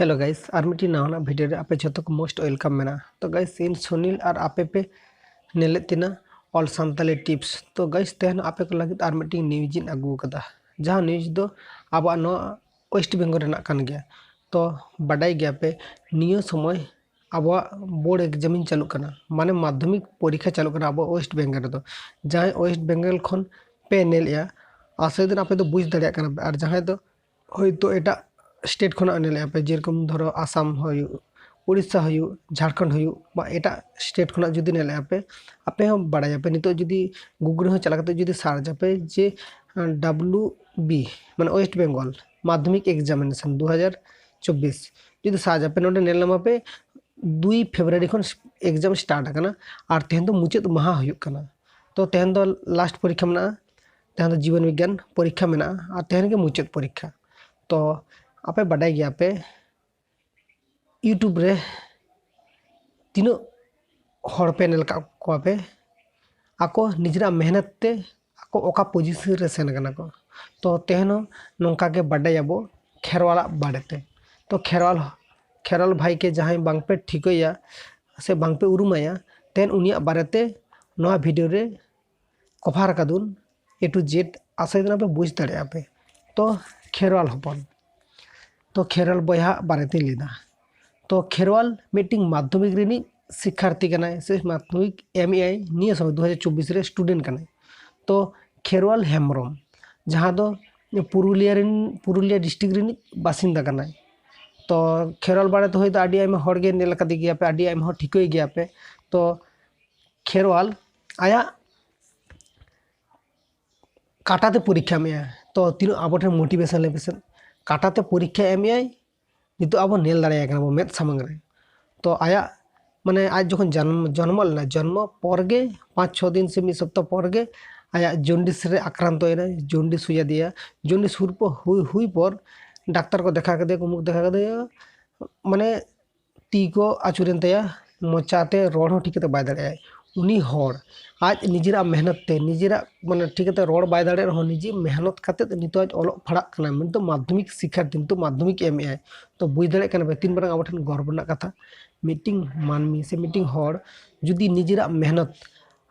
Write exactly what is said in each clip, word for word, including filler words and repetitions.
Hello guys, ᱟᱨ ᱢᱤᱫᱴᱤᱡ ᱱᱟᱣᱟᱱᱟᱜ video ᱨᱮ ᱟᱯᱮ ᱡᱷᱚᱛᱚ ᱠᱚ most welcome ᱢᱮᱱᱟᱜᱼᱟ᱾ ᱛᱚ guys, ᱤᱧ ᱥᱩᱱᱤᱞ ᱟᱨ ᱟᱯᱮ ᱯᱮ ᱧᱮᱞᱮᱫ ᱛᱤᱧᱟ All Santali Tips᱾ ᱛᱚ guys, ᱛᱮᱦᱮᱧ ᱟᱯᱮ ᱠᱚ ᱞᱟᱹᱜᱤᱫ ᱟᱨ ᱢᱤᱫᱴᱤᱡ ᱱᱤᱭᱩᱡᱽ ᱤᱧ ᱟᱹᱜᱩ ᱟᱠᱟᱫᱟ, ᱡᱟᱦᱟᱸ ᱱᱤᱭᱩᱡᱽ ᱫᱚ ᱟᱵᱚᱣᱟᱜ ᱱᱚᱣᱟ ᱳᱭᱮᱥᱴ ᱵᱮᱝᱜᱚᱞ ᱨᱮᱱᱟᱜ ᱠᱟᱱ ᱜᱮᱭᱟ᱾ ᱛᱚ ᱵᱟᱰᱟᱭ ᱜᱮᱭᱟᱯᱮ, ᱱᱤᱭᱟᱹ ᱥᱚᱢᱚᱭ ᱟᱵᱚᱣᱟᱜ ᱵᱳᱨᱰ ᱮᱠᱡᱟᱢᱤᱱ ᱪᱟᱹᱞᱩᱜ ᱠᱟᱱᱟ, ᱢᱟᱱᱮ ᱢᱟᱫᱽᱫᱷᱚᱢᱤᱠ ᱯᱚᱨᱤᱠᱠᱷᱟ ᱪᱟᱹᱞᱩᱜ ᱠᱟᱱᱟ ᱟᱵᱚ ᱳᱭᱮᱥᱴ ᱵᱮᱝᱜᱚᱞ ᱨᱮᱫᱚ᱾ ᱡᱟᱦᱟᱸᱭ ᱳᱭᱮᱥᱴ ᱵᱮᱝᱜᱚᱞ ᱠᱷᱚᱱ ᱯᱮ ᱧᱮᱞᱮᱜᱼᱟ, ᱟᱥᱟ ᱫᱤᱱ ᱟᱯᱮ ᱫᱚ ᱵᱩᱡᱽ ᱫᱟᱲᱮᱭᱟᱜ ᱠᱟᱱᱟ ᱯᱮ, ᱟᱨ ᱡᱟᱦᱟᱸᱭ ᱫᱚ ᱦᱳᱭᱛᱳ ᱮᱴᱟᱜ ᱥᱴᱮᱴ ᱠᱷᱚᱱᱟᱜ ᱧᱮᱞᱮᱜᱼᱟ ᱯᱮ, ᱡᱮᱨᱚᱠᱚᱢ ᱫᱷᱚᱨᱚ ᱟᱥᱟᱢ ᱦᱩᱭᱩᱜ, ᱩᱲᱤᱥᱥᱟ ᱦᱩᱭᱩᱜ, ᱡᱷᱟᱲᱠᱷᱚᱸᱰ ᱦᱩᱭᱩᱜ, ᱵᱟ ᱮᱴᱟᱜ ᱥᱴᱮᱴ ᱠᱷᱚᱱᱟᱜ ᱡᱩᱫᱤ ᱧᱮᱞᱮᱜᱼᱟ ᱯᱮ, ᱟᱯᱮ ᱦᱚᱸ ᱵᱟᱲᱟᱭᱟᱯᱮ, ᱱᱤᱛᱚᱜ ᱡᱩᱫᱤ ᱜᱩᱜᱩᱞ ᱨᱮᱦᱚᱸ ᱪᱟᱞᱟᱣ ᱠᱟᱛᱮ ᱡᱩᱫᱤ ᱥᱟᱨᱪ ᱟᱯᱮ ᱡᱮ ᱰᱟᱵᱞᱩ ᱵᱤ, ᱢᱟᱱᱮ ᱳᱭᱮᱥᱴ ᱵᱮᱝᱜᱚᱞ ᱢᱟᱫᱽᱫᱷᱚᱢᱤᱠ ᱮᱠᱡᱟᱢᱤᱱᱮᱥᱚᱱ ᱫᱩ ᱦᱟᱡᱟᱨ ᱪᱚᱵᱵᱤᱥ, ᱡᱩᱫᱤ ᱥᱟᱨᱪ ᱟᱯᱮ, ᱱᱚᱰᱮ ᱧᱮᱞ ᱧᱟᱢᱟᱯᱮ ᱫᱩᱭ ᱯᱷᱮᱵᱽᱨᱩᱣᱟᱨᱤ ᱠᱷᱚᱱ ᱮᱠᱡᱟᱢ ᱥᱴᱟᱨᱴ ᱟᱠᱟᱱᱟ, ᱟᱨ ᱛᱮᱦᱮᱧ ᱫᱚ ᱢᱩᱪᱟᱹᱫ ᱢᱟᱦᱟ ᱦᱩᱭᱩᱜ ᱠᱟᱱᱟ᱾ ᱛᱚ ᱛᱮᱦᱮᱧ ᱫᱚ ᱞᱟᱥᱴ ᱯᱚᱨᱤᱠᱠᱷᱟ ᱢᱮᱱᱟᱜᱼᱟ, ᱛᱮᱦᱮᱧ ᱫᱚ ᱡᱤᱵᱚᱱ ᱵᱤᱜᱽᱜᱟᱱ ᱯᱚᱨᱤᱠᱠᱷᱟ ᱢᱮᱱᱟᱜᱼᱟ, ᱟᱨ ᱛᱮᱦᱮᱧ ᱜᱮ ᱢᱩᱪᱟᱹᱫ ᱯᱚᱨᱤᱠᱠᱷᱟ᱾ ᱛᱚ ᱟᱯᱮ ᱵᱟᱰᱟᱭ ᱜᱮᱭᱟᱯᱮ, YouTube ᱨᱮ ᱛᱤᱱᱟᱹᱜ ᱦᱚᱲ ᱯᱮ ᱧᱮᱞ ᱟᱠᱟᱫ ᱠᱚᱣᱟ ᱯᱮ, ᱟᱠᱚ ᱱᱤᱡᱮᱨᱟᱜ ᱢᱮᱦᱱᱚᱛ ᱛᱮ ᱟᱠᱚ ᱚᱠᱟ ᱯᱚᱡᱤᱥᱚᱱ ᱨᱮ ᱥᱮᱱ ᱠᱟᱱᱟ ᱠᱚ᱾ ᱛᱚ ᱛᱮᱦᱮᱧ ᱦᱚᱸ ᱱᱚᱝᱠᱟ ᱜᱮ ᱵᱟᱰᱟᱭᱟᱵᱚ ᱠᱷᱮᱨᱣᱟᱞᱟᱜ ᱵᱟᱨᱮᱛᱮ᱾ ᱛᱚ ᱠᱷᱮᱨᱣᱟᱞ, ᱠᱷᱮᱨᱣᱟᱞ ᱵᱷᱟᱭ ᱠᱮ ᱡᱟᱦᱟᱸᱭ ᱵᱟᱝᱯᱮ ᱴᱷᱤᱠᱟᱹᱭᱟ ᱥᱮ ᱵᱟᱝᱯᱮ ᱩᱨᱩᱢᱟᱭᱟ, ᱛᱮᱦᱮᱧ ᱩᱱᱤᱭᱟᱜ ᱵᱟᱨᱮᱛᱮ ᱱᱚᱣᱟ ᱵᱷᱤᱰᱤᱭᱳ ᱨᱮ ᱠᱚᱵᱷᱟᱨ ᱟᱠᱟᱫᱩᱱ A to Z, ᱟᱥᱟᱭ ᱫᱟᱹᱧ ᱯᱮ ᱵᱩᱡᱽ ᱫᱟᱲᱮᱭᱟᱜᱼᱟ ᱯᱮ᱾ ᱛᱚ ᱠᱷᱮᱨᱣᱟᱞ ᱦᱚᱯᱚᱱ, ᱛᱚ ᱠᱷᱮᱨᱣᱟᱞ ᱵᱚᱭᱦᱟ ᱵᱟᱨᱮᱛᱤᱧ ᱞᱟᱹᱭᱫᱟ᱾ ᱛᱚ ᱠᱷᱮᱨᱣᱟᱞ ᱢᱤᱫᱴᱤᱝ ᱢᱟᱫᱽᱫᱷᱚᱢᱤᱠ ᱨᱤᱱᱤᱡ ᱥᱤᱠᱠᱷᱟᱨᱛᱷᱤ ᱠᱟᱱᱟᱭ, ᱥᱮ ᱢᱟᱫᱽᱫᱷᱚᱢᱤᱠ ᱮᱢ ᱮ ᱟᱭ ᱱᱤᱭᱟᱹ ᱥᱚᱢᱚᱭ ᱫᱩ ᱦᱟᱡᱟᱨ ᱪᱚᱵᱵᱤᱥ ᱨᱮ ᱥᱴᱩᱰᱮᱱᱴ ᱠᱟᱱᱟᱭ᱾ ᱛᱚ ᱠᱷᱮᱨᱣᱟᱞ ᱦᱮᱢᱵᱨᱚᱢ, ᱡᱟᱦᱟᱸ ᱫᱚ ᱯᱩᱨᱩᱞᱤᱭᱟ ᱨᱤᱱ, ᱯᱩᱨᱩᱞᱤᱭᱟ ᱰᱤᱥᱴᱨᱤᱠᱴ ᱨᱤᱱᱤᱡ ᱵᱟᱥᱤᱱᱫᱟ ᱠᱟᱱᱟᱭ᱾ ᱛᱚ ᱠᱷᱮᱨᱣᱟᱞ ᱵᱟᱨᱮᱛᱮ ᱦᱚᱭᱛᱳ ᱟᱹᱰᱤ ᱟᱭᱢᱟ ᱦᱚᱲ ᱜᱮ ᱧᱮᱞ ᱟᱠᱟᱫᱮ ᱜᱮᱭᱟ ᱯᱮ, ᱟᱹᱰᱤ ᱟᱭᱢᱟ ᱦᱚᱲ ᱴᱷᱤᱠᱟᱹᱭ ᱜᱮᱭᱟ ᱯᱮ᱾ ᱛᱚ ᱠᱷᱮᱨᱣᱟᱞ ᱟᱭᱟᱜ ᱠᱟᱴᱟᱛᱮ ᱯᱚᱨᱤᱠᱠᱷᱟ ᱮᱢᱮᱜᱼᱟᱭ᱾ ᱛᱚ ᱛᱤᱱᱟᱹᱜ ᱟᱵᱚ ᱴᱷᱮᱱ ᱢᱳᱴᱤᱵᱷᱮᱥᱚᱱ ᱞᱮ ᱯᱮᱥᱮ, ᱠᱟᱴᱟᱛᱮ ᱯᱚᱨᱤᱠᱠᱷᱟ ᱮᱢᱮᱜᱼᱟᱭ, ᱱᱤᱛᱚᱜ ᱟᱵᱚ ᱧᱮᱞ ᱫᱟᱲᱮᱭᱟᱭ ᱠᱟᱱᱟ ᱵᱚ ᱢᱮᱫ ᱥᱟᱢᱟᱝ ᱨᱮ᱾ ᱛᱚ ᱟᱭᱟᱜ ᱢᱟᱱᱮ ᱟᱡ ᱡᱚᱠᱷᱚᱱ ᱡᱟᱱᱟᱢ, ᱡᱚᱱᱢᱚ ᱞᱮᱱᱟ, ᱡᱚᱱᱢᱚ ᱯᱚᱨ ᱜᱮ ᱯᱟᱸᱪ ᱪᱷᱚ ᱫᱤᱱ ᱥᱮ ᱢᱤᱫ ᱥᱚᱯᱛᱟᱦᱚ ᱯᱚᱨ ᱜᱮ ᱟᱭᱟᱜ ᱡᱚᱱᱰᱤᱥ ᱨᱮ ᱟᱠᱨᱟᱱᱛᱚ ᱮᱱᱟᱭ, ᱡᱚᱱᱰᱤᱥ ᱦᱩᱭ ᱟᱫᱮᱭᱟ᱾ ᱡᱚᱱᱰᱤᱥ ᱦᱩᱭ ᱯᱚ-, ᱦᱩᱭ, ᱦᱩᱭ ᱯᱚᱨ ᱰᱟᱠᱛᱟᱨ ᱠᱚ ᱫᱮᱠᱷᱟᱣ ᱠᱮᱫᱮᱭᱟ ᱠᱚ, ᱢᱩᱠ ᱫᱮᱠᱷᱟᱣ ᱠᱮᱫᱮᱭᱟ, ᱢᱟᱱᱮ ᱛᱤ ᱠᱚ ᱟᱹᱪᱩᱨᱮᱱ ᱛᱟᱭᱟ, ᱢᱚᱪᱟᱛᱮ ᱨᱚᱲ ᱦᱚᱸ ᱴᱷᱤᱠ ᱠᱟᱛᱮ ᱵᱟᱭ ᱫᱟᱲᱮᱭᱟᱜᱼᱟᱭ᱾ ᱩᱱᱤ ᱦᱚᱲ ᱟᱡ ᱱᱤᱡᱮᱨᱟᱜ ᱢᱮᱦᱱᱚᱛ ᱛᱮ, ᱱᱤᱡᱮᱨᱟᱜ ᱢᱟᱱᱮ ᱴᱷᱤᱠ ᱠᱟᱛᱮ ᱨᱚᱲ ᱵᱟᱭ ᱫᱟᱲᱮᱭᱟᱜ ᱨᱮᱦᱚᱸ, ᱱᱤᱡᱮ ᱢᱮᱦᱱᱚᱛ ᱠᱟᱛᱮ ᱱᱤᱛᱚᱜ ᱟᱡ ᱚᱞᱚᱜ ᱯᱟᱲᱦᱟᱜ ᱠᱟᱱᱟᱭ, ᱱᱤᱛᱚᱜ ᱢᱟᱫᱽᱫᱷᱚᱢᱤᱠ ᱥᱤᱠᱠᱷᱟᱨᱛᱷᱤ, ᱱᱤᱛᱚᱜ ᱢᱟᱫᱽᱫᱷᱚᱢᱤᱠ ᱮᱢ ᱮᱜᱼᱟᱭ᱾ ᱛᱚ ᱵᱩᱡᱽ ᱫᱟᱲᱮᱭᱟᱜ ᱠᱟᱱᱟ ᱯᱮ ᱛᱤᱱ ᱢᱟᱨᱟᱝ ᱟᱵᱚ ᱴᱷᱮᱱ ᱜᱚᱨᱵ ᱨᱮᱱᱟᱜ ᱠᱟᱛᱷᱟ᱾ ᱢᱤᱫᱴᱤᱝ ᱢᱟᱹᱱᱢᱤ ᱥᱮ ᱢᱤᱫᱴᱤᱝ ᱦᱚᱲ ᱡᱩᱫᱤ ᱱᱤᱡᱮᱨᱟᱜ ᱢᱮᱦᱱᱚᱛ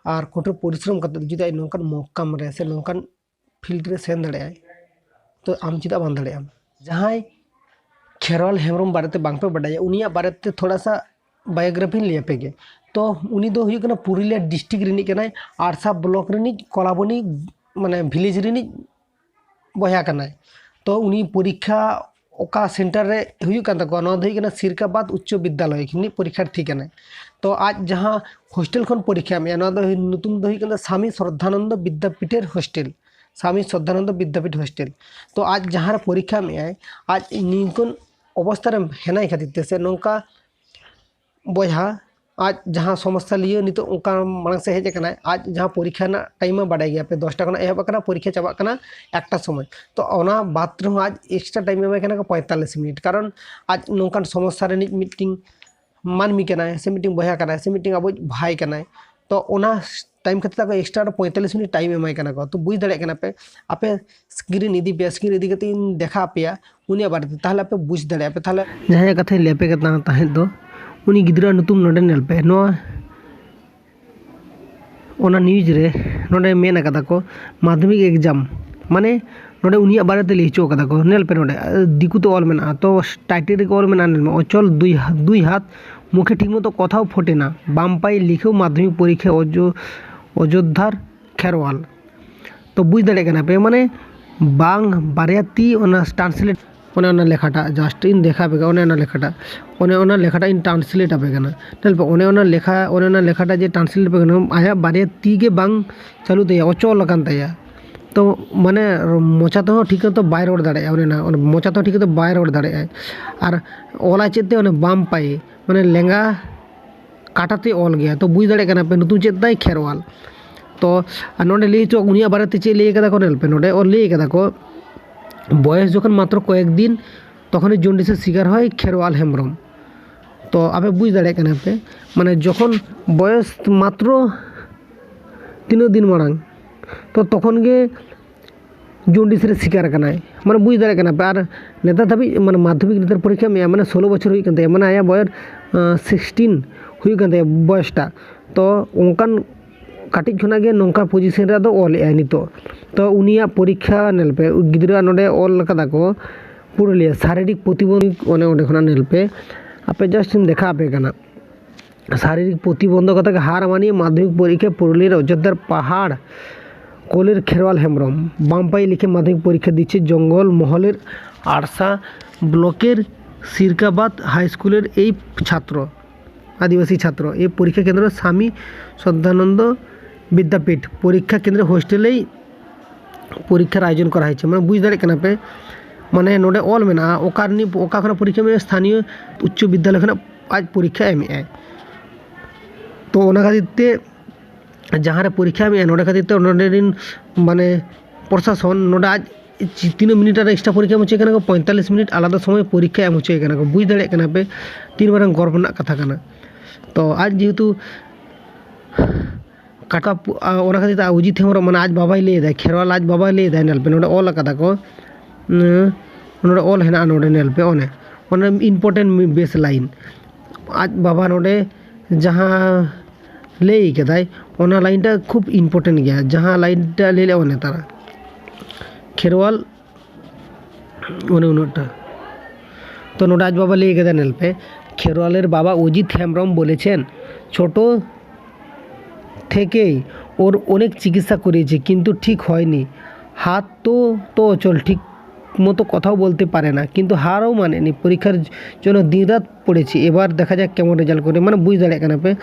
ᱟᱨ ᱠᱚᱴᱷᱳᱨ ᱯᱚᱨᱤᱥᱨᱚᱢ ᱠᱟᱛᱮ ᱡᱩᱫᱤ ᱟᱡ ᱱᱚᱝᱠᱟᱱ ᱢᱚᱠᱟᱢ ᱨᱮ ᱥᱮ ᱱᱚᱝᱠᱟᱱ ᱯᱷᱤᱞᱰ ᱨᱮ ᱥᱮᱱ ᱫᱟᱲᱮᱭᱟᱜᱼᱟᱭ, ᱛᱚ ᱟᱢ ᱪᱮᱫᱟᱜ ᱵᱟᱢ ᱫᱟᱲᱮᱭᱟᱜᱼᱟ? ᱡᱟᱦᱟᱸᱭ ᱠᱷᱮᱨᱣᱟᱞ ᱦᱮᱢᱵᱨᱚᱢ ᱵᱟᱨᱮᱛᱮ ᱵᱟᱝᱯᱮ ᱵᱟᱰᱟᱭᱟ, ᱩᱱᱤᱭᱟᱜ ᱵᱟᱨᱮᱛᱮ ᱛᱷᱚᱲᱟ ᱥᱟ ᱵᱟᱭᱳᱜᱨᱟᱯᱷᱤᱧ ᱞᱟᱹᱭ ᱟᱯᱮ ᱜᱮ᱾ ᱛᱚ ᱩᱱᱤ ᱫᱚ ᱦᱩᱭᱩᱜ ᱠᱟᱱᱟ ᱯᱩᱨᱩᱞᱤᱭᱟ ᱰᱤᱥᱴᱨᱤᱠᱴ ᱨᱤᱱᱤᱡ ᱠᱟᱱᱟᱭ, ᱟᱲᱥᱟ ᱵᱞᱚᱠ ᱨᱤᱱᱤᱡ ᱠᱚᱞᱟᱵᱚᱱᱤ ᱢᱟᱱᱮ ᱵᱷᱤᱞᱮᱡᱽ ᱨᱤᱱᱤᱡ ᱵᱚᱭᱦᱟ ᱠᱟᱱᱟᱭ᱾ ᱛᱚ ᱩᱱᱤ ᱯᱚᱨᱤᱠᱠᱷᱟ ᱚᱠᱟ ᱥᱮᱱᱴᱟᱨ ᱨᱮ ᱦᱩᱭᱩᱜ ᱠᱟᱱ ᱛᱟᱠᱚᱣᱟ, ᱱᱚᱣᱟ ᱫᱚ ᱦᱩᱭᱩᱜ ᱠᱟᱱᱟ ᱥᱤᱨᱠᱟᱵᱟᱫᱽ ᱩᱪᱪᱚ ᱵᱤᱫᱽᱫᱟᱞᱚᱭ ᱨᱤᱱᱤᱡ ᱯᱚᱨᱤᱠᱠᱷᱟᱨᱛᱷᱤ ᱠᱟᱱᱟᱭ᱾ ᱛᱚ ᱟᱡ ᱡᱟᱦᱟᱸ ᱦᱳᱥᱴᱮᱞ ᱠᱷᱚᱱ ᱯᱚᱨᱤᱠᱠᱷᱟ ᱮᱢᱮᱜᱼᱟ, ᱱᱚᱣᱟ ᱫᱚ ᱧᱩᱛᱩᱢ ᱫᱚ ᱦᱩᱭᱩᱜ ᱠᱟᱱᱟ ᱥᱟᱢᱤ ᱥᱨᱚᱫᱷᱟᱱᱚᱱᱫᱚ ᱵᱤᱫᱽᱫᱟᱯᱤᱴᱷᱮᱨ ᱦᱳᱥᱴᱮᱞ, ᱥᱟᱢᱤ ᱥᱨᱚᱫᱷᱟᱱᱚᱱᱫᱚ ᱵᱤᱫᱽᱫᱟᱯᱤᱴᱷ ᱦᱳᱥᱴᱮᱞ᱾ ᱛᱚ ᱟᱡ ᱡᱟᱦᱟᱸ ᱨᱮ ᱯᱚᱨᱤᱠᱠᱷᱟ ᱮᱢᱮᱜᱼᱟᱭ, ᱟᱡ ᱱᱤᱝᱠᱟᱹᱱ ᱚᱵᱚᱥᱛᱟ ᱨᱮ ᱦᱮᱱᱟᱭ ᱠᱷᱟᱹᱛᱤᱨ ᱛᱮ ᱥᱮ ᱱᱚᱝᱠᱟ ᱵᱚᱭᱦᱟ ᱟᱡ ᱡᱟᱦᱟᱸ ᱥᱚᱢᱚᱥᱥᱟ ᱞᱤᱭᱟᱹ ᱱᱤᱛᱚᱜ ᱚᱱᱠᱟ ᱢᱟᱲᱟᱝ ᱥᱮᱫ ᱦᱮᱡ ᱟᱠᱟᱱᱟᱭ, ᱟᱡ ᱡᱟᱦᱟᱸ ᱯᱚᱨᱤᱠᱠᱷᱟ ᱨᱮᱱᱟᱜ ᱴᱟᱭᱤᱢ ᱢᱟ ᱵᱟᱰᱟᱭ ᱜᱮᱭᱟ ᱯᱮ, ᱫᱚᱥᱴᱟ ᱠᱷᱚᱱᱟᱜ ᱮᱦᱚᱵ ᱟᱠᱟᱱᱟ, ᱯᱚᱨᱤᱠᱠᱷᱟ ᱪᱟᱵᱟᱜ ᱠᱟᱱᱟ ᱮᱠᱴᱟ ᱥᱚᱢᱚᱭ᱾ ᱛᱚ ᱚᱱᱟ ᱵᱟᱫᱽ ᱨᱮᱦᱚᱸ ᱟᱡ ᱮᱠᱥᱴᱨᱟ ᱴᱟᱭᱤᱢ ᱮᱢᱟᱭ ᱠᱟᱱᱟ ᱠᱚ ᱯᱚᱸᱭᱛᱟᱞᱞᱤᱥ ᱢᱤᱱᱤᱴ, ᱠᱟᱨᱚᱱ ᱟᱡ ᱱᱚᱝᱠᱟᱱ ᱥᱚᱢᱚᱥᱥᱟ ᱨᱤᱱᱤᱡ ᱢᱤᱫᱴᱤᱝ ᱢᱟᱹᱱᱢᱤ ᱠᱟᱱᱟᱭ ᱥᱮ ᱢᱤᱫᱴᱤᱝ ᱵᱚᱭᱦᱟ ᱠᱟᱱᱟᱭ ᱥᱮ ᱢᱤᱫᱴᱤᱝ ᱟᱵᱚᱭᱤᱡ ᱵᱷᱟᱭ ᱠᱟᱱᱟᱭ᱾ ᱛᱚ ᱚᱱᱟ ᱴᱟᱭᱤᱢ ᱠᱷᱟᱹᱛᱤᱨ ᱛᱮ ᱟᱠᱚ ᱮᱠᱥᱴᱨᱟ ᱟᱨᱚ ᱯᱚᱸᱭᱛᱟᱞᱞᱤᱥ ᱢᱤᱱᱤᱴ ᱴᱟᱭᱤᱢ ᱮᱢᱟᱭ ᱠᱟᱱᱟ ᱠᱚ᱾ ᱛᱚ ᱵᱩᱡᱽ ᱫᱟᱲᱮᱭᱟᱜ ᱠᱟᱱᱟ ᱯᱮ, ᱟᱯᱮ ᱥᱠᱨᱤᱱ ᱤᱫᱤ ᱯᱮ, ᱥᱠᱨᱤᱱ ᱤᱫᱤ ᱠᱟᱛᱮ ᱤᱧ ᱫᱮᱠᱷᱟᱣ ᱟᱯᱮᱭᱟ ᱩᱱᱤᱭᱟᱜ ᱵᱟᱨᱮᱛᱮ, ᱛᱟᱦᱚᱞᱮ ᱟᱯᱮ ᱵᱩᱡᱽ ᱫᱟᱲᱮᱭᱟᱜᱼᱟ ᱯᱮ᱾ ᱛᱟᱦᱚᱞᱮ ᱡᱟᱦᱟᱸᱭᱟᱜ ᱠᱟᱛᱷᱟᱧ ᱞᱟᱹᱭ ᱟᱯᱮ ᱠᱟᱱ ᱛᱟᱦᱮᱸᱫ ᱫᱚ, ᱩᱱᱤ ᱜᱤᱫᱽᱨᱟᱹᱣᱟᱜ ᱧᱩᱛᱩᱢ ᱱᱚᱰᱮ ᱧᱮᱞ ᱯᱮ, ᱱᱚᱣᱟ ᱚᱱᱟ ᱱᱤᱭᱩᱡᱽ ᱨᱮ ᱱᱚᱰᱮ ᱢᱮᱱ ᱟᱠᱟᱫᱟ ᱠᱚ ᱢᱟᱫᱽᱫᱷᱚᱢᱤᱠ ᱮᱠᱡᱟᱢ, ᱢᱟᱱᱮ ᱱᱚᱰᱮ ᱩᱱᱤᱭᱟᱜ ᱵᱟᱨᱮᱛᱮ ᱞᱟᱹᱭ ᱦᱚᱪᱚ ᱠᱟᱫᱟ ᱠᱚ᱾ ᱧᱮᱞ ᱯᱮ ᱱᱚᱰᱮ, ᱫᱤᱠᱩ ᱛᱮ ᱚᱞ ᱢᱮᱱᱟᱜᱼᱟ, ᱛᱚ ᱴᱟᱭᱴᱮᱞ ᱨᱮᱜᱮ ᱚᱞ ᱢᱮᱱᱟᱜᱼᱟ, ᱧᱮᱞ ᱢᱮ, ᱚᱪᱚᱞ ᱫᱩᱭ ᱦᱟ-, ᱫᱩᱭ ᱦᱟᱛ ᱢᱩᱠᱷᱮ ᱴᱷᱤᱠ ᱢᱚᱛᱚ ᱠᱚᱛᱷᱟᱣ ᱯᱷᱳᱴᱮ ᱱᱟ, ᱵᱟᱢ ᱯᱟᱭ ᱞᱤᱠᱷᱮᱣ ᱢᱟᱫᱽᱫᱷᱚᱢᱤᱠ ᱯᱚᱨᱤᱠᱠᱷᱟ ᱚᱡᱳ-, ᱚᱡᱳᱫᱽᱫᱷᱟᱨ ᱠᱷᱮᱨᱣᱟᱞ᱾ ᱛᱚ ᱵᱩᱡᱽ ᱫᱟᱲᱮᱭᱟᱜ ᱠᱟᱱᱟ ᱯᱮ, ᱢᱟᱱᱮ ᱵᱟᱝ ᱵᱟᱨᱭᱟ ᱛᱤ ᱚᱱᱟ ᱴᱨᱟᱱᱥᱞᱮᱴ, ᱚᱱᱮ ᱚᱱᱟ ᱞᱮᱠᱷᱟᱴᱟᱜ ᱡᱟᱥᱴ ᱤᱧ ᱫᱮᱠᱷᱟᱣ ᱟᱯᱮ ᱠᱟᱱᱟ, ᱚᱱᱮ ᱚᱱᱟ ᱞᱮᱠᱷᱟᱴᱟᱜ, ᱚᱱᱮ ᱚᱱᱟ ᱞᱮᱠᱷᱟᱴᱟᱜ ᱤᱧ ᱴᱨᱟᱱᱥᱞᱮᱴ ᱟᱯᱮ ᱠᱟᱱᱟ᱾ ᱧᱮᱞ ᱯᱮ, ᱚᱱᱮ ᱚᱱᱟ ᱞᱮᱠᱷᱟ, ᱚᱱᱮ ᱚᱱᱟ ᱞᱮᱠᱷᱟᱴᱟᱜ ᱡᱮ ᱴᱨᱟᱱᱥᱞᱮᱴ ᱟᱯᱮ ᱠᱟᱱᱟ, ᱟᱭᱟᱜ ᱵᱟᱨᱭᱟ ᱛᱤ ᱜᱮ ᱵᱟᱝ ᱪᱟᱹᱞᱩᱜ ᱛᱟᱭᱟ, ᱚᱪᱚᱞ ᱟᱠᱟᱱ ᱛᱟᱭᱟ᱾ ᱛᱚ ᱢᱟᱱᱮ ᱢᱚᱪᱟ ᱛᱮᱦᱚᱸ ᱴᱷᱤᱠ ᱢᱚᱛᱚ ᱵᱟᱭ ᱨᱚᱲ ᱫᱟᱲᱮᱭᱟᱜᱼᱟ, ᱚᱱᱮ ᱚᱱᱟ, ᱚᱱᱟ ᱢᱚᱪᱟ ᱛᱮᱦᱚᱸ ᱴᱷᱤᱠ ᱢᱚᱛᱚ ᱵᱟᱭ ᱨᱚᱲ ᱫᱟᱲᱮᱭᱟᱜᱼᱟ᱾ ᱟᱨ ᱚᱞᱟᱭ ᱪᱮᱫ ᱛᱮ? ᱚᱱᱮ ᱵᱟᱢ ᱯᱟᱭᱮ, ᱢᱟᱱᱮ ᱞᱮᱸᱜᱟ ᱠᱟᱴᱟ ᱛᱮ ᱚᱞ ᱜᱮᱭᱟ᱾ ᱛᱚ ᱵᱩᱡᱽ ᱫᱟᱲᱮᱭᱟᱜ ᱠᱟᱱᱟ ᱯᱮ, ᱱᱩᱛᱩ ᱪᱮᱫ ᱛᱟᱭ? ᱠᱷᱮᱨᱣᱟᱞ᱾ ᱛᱚ ᱟᱨ ᱱᱚᱰᱮ ᱞᱟᱹᱭ ᱦᱚᱪᱚ, ᱩᱱᱤᱭᱟᱜ ᱵᱟᱨᱮᱛᱮ ᱪᱮᱫ ᱞᱟᱹᱭ ᱠᱟᱫᱟ ᱠᱚ, ᱧᱮᱞ ᱯᱮ, ᱱᱚᱰᱮ ᱚᱞ ᱞᱟᱹᱭ ᱠᱟᱫᱟ ᱠᱚ, ᱵᱚᱭᱮᱥ ᱡᱚᱠᱷᱚᱱ ᱢᱟᱛᱨᱚ ᱠᱚᱭᱮᱠ ᱫᱤᱱ, ᱛᱚᱠᱷᱚᱱ ᱡᱚᱱᱰᱤᱥ ᱮ ᱥᱤᱠᱟᱨ ᱦᱚᱭ ᱠᱷᱮᱨᱣᱟᱞ ᱦᱮᱢᱵᱨᱚᱢ᱾ ᱛᱚ ᱟᱯᱮ ᱵᱩᱡᱽ ᱫᱟᱲᱮᱭᱟᱜ ᱠᱟᱱᱟ ᱯᱮ, ᱢᱟᱱᱮ ᱡᱚᱠᱷᱚᱱ ᱵᱚᱭᱚᱥ ᱢᱟᱛᱨᱚ ᱛᱤᱱᱟᱹᱜ ᱫᱤᱱ ᱢᱟᱲᱟᱝ, ᱛᱚ ᱛᱚᱠᱷᱚᱱ ᱜᱮ ᱡᱚᱱᱰᱤᱥ ᱨᱮ ᱥᱤᱠᱟᱨ ᱟᱠᱟᱱᱟᱭ, ᱢᱟᱱᱮ ᱵᱩᱡᱽ ᱫᱟᱲᱮᱭᱟᱜ ᱠᱟᱱᱟ ᱯᱮ᱾ ᱟᱨ ᱱᱮᱛᱟᱨ ᱫᱷᱟᱹᱵᱤᱡ ᱢᱟᱱᱮ ᱢᱟᱫᱽᱫᱷᱚᱢᱤᱠ ᱱᱮᱛᱟᱨ ᱯᱚᱨᱤᱠᱠᱷᱟ ᱮᱢᱮᱜᱼᱟ, ᱢᱟᱱᱮ ᱥᱳᱞᱳ ᱵᱚᱪᱷᱚᱨ ᱦᱩᱭᱩᱜ ᱠᱟᱱ ᱛᱟᱭᱟ, ᱢᱟᱱᱮ ᱟᱭᱟᱜ ᱵᱚᱭᱚᱥ ᱥᱤᱠᱥᱴᱤᱱ ᱦᱩᱭᱩᱜ ᱠᱟᱱ ᱛᱟᱭᱟ ᱵᱚᱭᱚᱥᱴᱟ᱾ ᱛᱚ ᱚᱱᱠᱟᱱ ᱠᱟᱹᱴᱤᱡ ᱠᱷᱚᱱᱟᱜ ᱜᱮ ᱱᱚᱝᱠᱟ ᱯᱚᱡᱤᱥᱮᱱ ᱨᱮ ᱟᱫᱚ ᱚᱞᱮᱜᱼᱟᱭ ᱱᱤᱛᱚᱜ᱾ ᱛᱚ ᱩᱱᱤᱭᱟᱜ ᱯᱚᱨᱤᱠᱠᱷᱟ ᱧᱮᱞ ᱯᱮ, ᱜᱤᱫᱽᱨᱟᱹᱣᱟᱜ ᱱᱚᱰᱮ ᱚᱞ ᱠᱟᱫᱟ ᱠᱚ ᱯᱩᱨᱩᱞᱤᱭᱟᱹ ᱥᱟᱨᱤᱨᱤᱠ ᱯᱨᱚᱛᱤᱵᱚᱱᱫᱷᱚ, ᱚᱱᱮ ᱚᱸᱰᱮ ᱠᱷᱚᱱᱟᱜ ᱧᱮᱞ ᱯᱮ, ᱟᱯᱮ just ᱤᱧ ᱫᱮᱠᱷᱟ ᱟᱯᱮ ᱠᱟᱱᱟ᱾ ᱥᱟᱨᱤᱨᱤᱠ ᱯᱨᱚᱛᱤᱵᱚᱱᱫᱷᱚᱠᱚᱛᱟ ᱠᱮ ᱦᱟᱨ ᱢᱟᱱᱤᱭᱮ ᱢᱟᱫᱽᱫᱷᱚᱢᱤᱠ ᱯᱚᱨᱤᱠᱠᱷᱟ ᱯᱩᱨᱩᱞᱤᱭᱟᱹ ᱚᱡᱳᱫᱽᱫᱷᱟᱨ ᱯᱟᱦᱟᱲ ᱠᱚᱞᱮᱨ ᱠᱷᱮᱨᱣᱟᱞ ᱦᱮᱢᱵᱨᱚᱢ, ᱵᱟᱢᱯᱟᱭ ᱞᱤᱠᱷᱮ ᱢᱟᱫᱽᱫᱷᱚᱢᱤᱠ ᱯᱚᱨᱤᱠᱠᱷᱟ ᱫᱤᱪᱷᱮ ᱡᱚᱝᱜᱚᱞ ᱢᱚᱦᱚᱞᱮᱨ ᱟᱲᱥᱟ ᱵᱞᱚᱠᱮᱨ ᱥᱤᱨᱠᱟᱵᱟᱫ ᱦᱟᱭ ᱥᱠᱩᱞᱮᱨ ᱮᱭ ᱪᱷᱟᱛᱨᱚ, ᱟᱹᱫᱤᱵᱟᱹᱥᱤ ᱪᱷᱟᱛᱨᱚ, ᱮ ᱯᱚᱨᱤᱠᱠᱷᱟ ᱠᱮᱱᱫᱨᱚ ᱥᱟᱢᱤ ᱥᱨᱚᱫᱷᱟᱱᱚᱱᱫᱚ ᱵᱤᱫᱽᱫᱟᱯᱤᱴ ᱯᱚᱨᱤᱠᱠᱷᱟ ᱠᱮᱱᱫᱨᱚ ᱦᱳᱥᱴᱮᱞᱮᱭ ᱯᱚᱨᱤᱠᱠᱷᱟᱨ ᱟᱭᱳᱡᱚᱱ ᱠᱚᱨᱟ ᱦᱚᱭᱮᱪᱷᱮ᱾ ᱢᱟᱱᱮ ᱵᱩᱡᱽ ᱫᱟᱲᱮᱭᱟᱜ ᱠᱟᱱᱟ ᱯᱮ, ᱢᱟᱱᱮ ᱱᱚᱰᱮ ᱚᱞ ᱢᱮᱱᱟᱜᱼᱟ ᱚᱠᱟ ᱨᱤᱱᱤᱡ, ᱚᱠᱟ ᱠᱷᱚᱱᱟᱜ ᱯᱚᱨᱤᱠᱠᱷᱟ ᱢᱮᱱᱟᱜᱼᱟ, ᱥᱛᱷᱟᱱᱤᱭᱚ ᱩᱪᱪᱚ ᱵᱤᱫᱽᱭᱟᱞᱚᱭ ᱠᱷᱚᱱᱟᱜ ᱟᱡ ᱯᱚᱨᱤᱠᱠᱷᱟ ᱮᱢᱮᱜᱼᱟᱭ᱾ ᱛᱚ ᱚᱱᱟ ᱠᱷᱟᱹᱛᱤᱨ ᱛᱮ ᱡᱟᱦᱟᱸ ᱨᱮ ᱯᱚᱨᱤᱠᱠᱷᱟ ᱮᱢᱮᱜᱼᱟᱭ, ᱱᱚᱰᱮ ᱠᱷᱟᱹᱛᱤᱨ ᱛᱮ ᱱᱚᱰᱮ ᱨᱤᱱ ᱢᱟᱱᱮ ᱯᱨᱚᱥᱟᱥᱚᱱ ᱱᱚᱰᱮ ᱟᱡ ᱛᱤᱱᱟᱹᱜ ᱢᱤᱱᱤᱴ ᱟᱨ ᱮᱠᱥᱴᱨᱟ ᱯᱚᱨᱤᱠᱠᱷᱟ ᱮᱢ ᱦᱚᱪᱚᱭᱮ ᱠᱟᱱᱟ ᱠᱚ, ᱯᱚᱸᱭᱛᱟᱞᱤᱥ ᱢᱤᱱᱤᱴ ᱟᱞᱟᱫᱟ ᱥᱚᱢᱚᱭ ᱯᱚᱨᱤᱠᱠᱷᱟ ᱮᱢ ᱦᱚᱪᱚᱭᱮ ᱠᱟᱱᱟ ᱠᱚ᱾ ᱵᱩᱡᱽ ᱫᱟᱲᱮᱭᱟᱜ ᱠᱟᱱᱟ ᱯᱮ ᱛᱤᱱ ᱢᱟᱨᱟᱝ ᱜᱚᱨᱵ ᱨᱮᱱᱟᱜ ᱠᱟᱛᱷᱟ ᱠᱟᱱᱟ᱾ ᱛᱚ ᱟᱡ ᱡᱮᱦᱮᱛᱩ ᱠᱟᱴᱟ ᱯᱩ-, ᱟ, ᱚᱱᱟ ᱠᱷᱟᱹᱛᱤᱨ ᱛᱮ ᱚᱡᱤᱛ ᱦᱮᱢᱵᱨᱚᱢ, ᱢᱟᱱᱮ ᱟᱡ ᱵᱟᱵᱟᱭ ᱞᱟᱹᱭ ᱮᱫᱟᱭ, ᱠᱷᱮᱨᱣᱟᱞ ᱟᱡ ᱵᱟᱵᱟᱭ ᱞᱟᱹᱭ ᱮᱫᱟᱭ, ᱧᱮᱞ ᱯᱮ ᱱᱚᱰᱮ ᱚᱞ ᱟᱠᱟᱫᱟ ᱠᱚ, ᱩᱸ, ᱱᱚᱰᱮ ᱚᱞ ᱦᱮᱱᱟᱜᱼᱟ, ᱱᱚᱰᱮ ᱧᱮᱞ ᱯᱮ, ᱚᱱᱮ, ᱚᱱᱮ important best line, ᱟᱡ ᱵᱟᱵᱟ ᱱᱚᱰᱮ ᱡᱟᱦᱟᱸ ᱞᱟᱹᱭ ᱠᱟᱫᱟᱭ, ᱚᱱᱟ line ᱴᱟ ᱠᱷᱩᱵ important ᱜᱮᱭᱟ, ᱡᱟᱦᱟᱸ line ᱴᱟ ᱞᱟᱹᱭ ᱞᱮᱫ ᱚᱱᱮ ᱛᱟᱨᱟ ᱠᱷᱮᱨᱣᱟᱞ ᱚᱱᱮ ᱩᱱᱟᱹᱜᱴᱟ᱾ ᱛᱚ ᱱᱚᱰᱮ ᱟᱡ ᱵᱟᱵᱟ ᱞᱟᱹᱭ ᱠᱟᱫᱟ, ᱧᱮᱞ ᱯᱮ, ᱠᱷᱮᱨᱣᱟᱞᱮᱨ ᱵᱟᱵᱟ ᱚᱡᱤᱛ ᱦᱮᱢᱵᱨᱚᱢ ᱵᱚᱞᱮᱪᱷᱮᱱ, ছোট থেকেই ওর অনেক চিকিৎসা করিয়েছি, কিন্তু ঠিক হয়নি। হাত তো, তো অচল, ঠিক মতো কথাও বলতে পারে না, কিন্তু হারও মানেনি। পরীক্ষার জন্য দিনরাত পড়েছি, এবার দেখা যাক কেমন রেজাল্ট করে। মানে বুঝ ᱫᱟᱲᱮᱭᱟᱜ ᱠᱟᱱᱟ ᱯᱮ,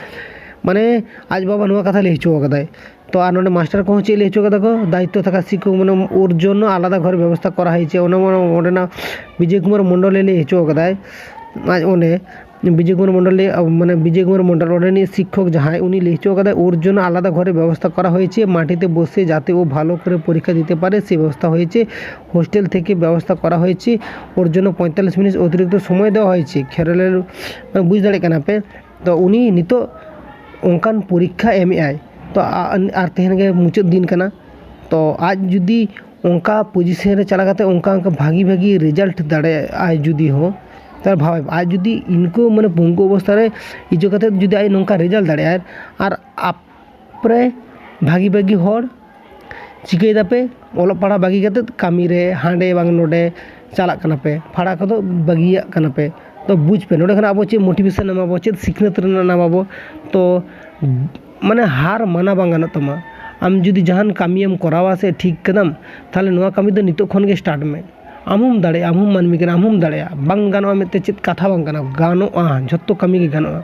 ᱢᱟᱱᱮ ᱟᱡ ᱵᱟᱵᱟ ᱱᱚᱣᱟ ᱠᱟᱛᱷᱟ ᱞᱟᱹᱭ ᱦᱚᱪᱚ ᱠᱟᱫᱟᱭ᱾ ᱛᱚ ᱟᱨ ᱱᱚᱰᱮ ᱢᱟᱥᱴᱟᱨ ᱠᱚᱦᱚᱸ ᱪᱮᱫ ᱞᱟᱹᱭ ᱦᱚᱪᱚ ᱠᱟᱫᱟ ᱠᱚ, ᱫᱟᱭᱤᱛᱛᱚ ᱛᱷᱟᱠᱟ ᱥᱤᱠᱠᱷᱚᱠ, ᱢᱟᱱᱮ ᱳᱨ ᱡᱚᱱᱱᱚ ᱟᱞᱟᱫᱟ ᱜᱷᱚᱨ ᱵᱮᱵᱚᱥᱛᱷᱟ ᱠᱚᱨᱟ ᱦᱚᱭᱮᱪᱷᱮ, ᱚᱱᱟ ᱚᱸᱰᱮᱱᱟᱜ ᱵᱤᱡᱚᱭ ᱠᱩᱢᱟᱨ ᱢᱚᱱᱰᱚᱞᱮ ᱞᱟᱹᱭ ᱦᱚᱪᱚ ᱠᱟᱫᱟᱭ᱾ ᱟᱡ ᱚᱸᱰᱮ ᱵᱤᱡᱚᱭ ᱠᱩᱢᱟᱨ ᱢᱚণ্ডᱚᱞ ᱞᱟᱹᱭ, ᱢᱟᱱᱮ ᱵᱤᱡᱚᱭ ᱠᱩᱢᱟᱨ ᱢᱚণ্ডᱚᱞ ᱚᱸᱰᱮᱱᱤᱡ ᱥᱤᱠᱠᱷᱚᱠ ᱡᱟᱦᱟᱸᱭ, ᱩᱱᱤ ᱞᱟᱹᱭ ᱦᱚᱪᱚ ᱠᱟᱫᱟᱭ, ওর জন্য আলাদা ঘরে ব্যবস্থা করা হয়েছে, মাটিতে বসে যাতে ও ভালো করে পরীক্ষা দিতে পারে সে ব্যবস্থা হয়েছে। হোস্টেল থেকে ব্যবস্থা করা হয়েছে, ওর জন্য পঁয়তাল্লিশ মিনিট অতিরিক্ত সময় দেওয়া হয়েছে। খেয়ালের, মানে, বুঝ ᱫᱟᱲᱮᱭᱟᱜ ᱠᱟᱱᱟ ᱯᱮ? ᱛᱚ ᱩᱱᱤ ᱱᱤᱛᱚᱜ ᱚᱱᱠᱟᱱ ᱯᱚᱨᱤᱠᱠᱷᱟ ᱮᱢᱮᱜᱼᱟᱭ, ᱛᱚ ᱟ- ᱟᱨ ᱛᱮᱦᱮᱧ ᱜᱮ ᱢᱩᱪᱟᱹᱫ ᱫᱤᱱ ᱠᱟᱱᱟ᱾ ᱛᱚ ᱟᱡ ᱡᱩᱫᱤ ᱚᱱᱠᱟ ᱯᱚᱡᱤᱥᱮᱱ ᱨᱮ ᱪᱟᱞᱟᱣ ᱠᱟᱛᱮ ᱚᱱᱠᱟ ᱚᱱᱠᱟ ᱵᱷᱟᱹᱜᱤ ᱵᱷᱟᱹᱜᱤ ᱨᱮᱡᱟᱞᱴ ᱫᱟᱲᱮᱭᱟᱜᱼᱟᱭ ᱡᱩᱫᱤ ᱦᱚᱸ, ᱛᱟᱦᱚᱞᱮ ᱵᱷᱟᱵᱮ ᱟᱡ ᱡᱩᱫᱤ ᱤᱱᱠᱟᱹ ᱢᱟᱱᱮ ᱯᱚᱝᱜᱩ ᱚᱵᱚᱥᱛᱷᱟ ᱨᱮ ᱤᱭᱟᱹ ᱠᱟᱛᱮ ᱡᱩᱫᱤ ᱟᱡ ᱱᱚᱝᱠᱟ ᱨᱮᱡᱟᱞᱴ ᱫᱟᱲᱮᱭᱟᱜᱼᱟᱭ, ᱟᱨ ᱟᱯᱨᱮ ᱵᱷᱟᱹᱜᱤ ᱵᱷᱟᱹᱜᱤ ᱦᱚᱲ ᱪᱤᱠᱟᱹᱭ ᱫᱟᱯᱮ, ᱚᱞᱚᱜ ᱯᱟᱲᱦᱟᱜ ᱵᱟᱹᱜᱤ ᱠᱟᱛᱮ ᱠᱟᱹᱢᱤ ᱨᱮ ᱦᱟᱸᱰᱮ ᱵᱟᱝ ᱱᱚᱰᱮ ᱪᱟᱞᱟᱜ ᱠᱟᱱᱟ ᱯᱮ, ᱯᱟᱲᱦᱟᱣ ᱠᱚᱫᱚ ᱵᱟᱹᱜᱤᱭᱟᱜ ᱠᱟᱱᱟ ᱯᱮ᱾ ᱛᱚ ᱵᱩᱡᱽ ᱯᱮ, ᱱᱚᱰᱮ ᱠᱷᱚᱱᱟᱜ ᱟᱵᱚ ᱪᱮᱫ ᱢᱳᱴᱤᱵᱷᱮᱥᱚᱱ ᱮᱢᱟ ᱵᱚ, ᱪᱮᱫ ᱥᱤᱠᱷᱱᱟᱹᱛ ᱨᱮᱱᱟᱜ ᱮᱢᱟ ᱵᱚ? ᱛᱚ ᱢᱟᱱᱮ ᱦᱟᱨ ᱢᱟᱱᱟ ᱵᱟᱝ ᱜᱟᱱᱚᱜ ᱛᱟᱢᱟ᱾ ᱟᱢ ᱡᱩᱫᱤ ᱡᱟᱦᱟᱱ ᱠᱟᱹᱢᱤᱭᱮᱢ ᱠᱚᱨᱟᱣᱟ ᱥᱮ ᱴᱷᱤᱠ ᱠᱟᱫᱟᱢ, ᱛᱟᱦᱚᱞᱮ ᱱᱚᱣᱟ ᱠᱟᱹᱢᱤ ᱫᱚ ᱱᱤᱛᱚᱜ ᱠᱷᱚᱱ ᱜᱮ ᱥᱴᱟᱨᱴ ᱢᱮ᱾ ᱟᱢ ᱦᱚᱸᱢ ᱫᱟᱲᱮᱭᱟᱜᱼᱟ, ᱟᱢ ᱦᱚᱸᱢ ᱢᱟᱹᱱᱢᱤ ᱠᱟᱱᱟ, ᱟᱢ ᱦᱚᱸᱢ ᱫᱟᱲᱮᱭᱟᱜᱼᱟ᱾ ᱵᱟᱝ ᱜᱟᱱᱚᱜᱼᱟ ᱢᱮᱱᱛᱮ ᱪᱮᱫ ᱠᱟᱛᱷᱟ ᱵᱟᱝ ᱠᱟᱱᱟ, ᱜᱟᱱᱚᱜᱼᱟ, ᱡᱷᱚᱛᱚ ᱠᱟᱹᱢᱤ ᱜᱮ ᱜᱟᱱᱚᱜᱼᱟ᱾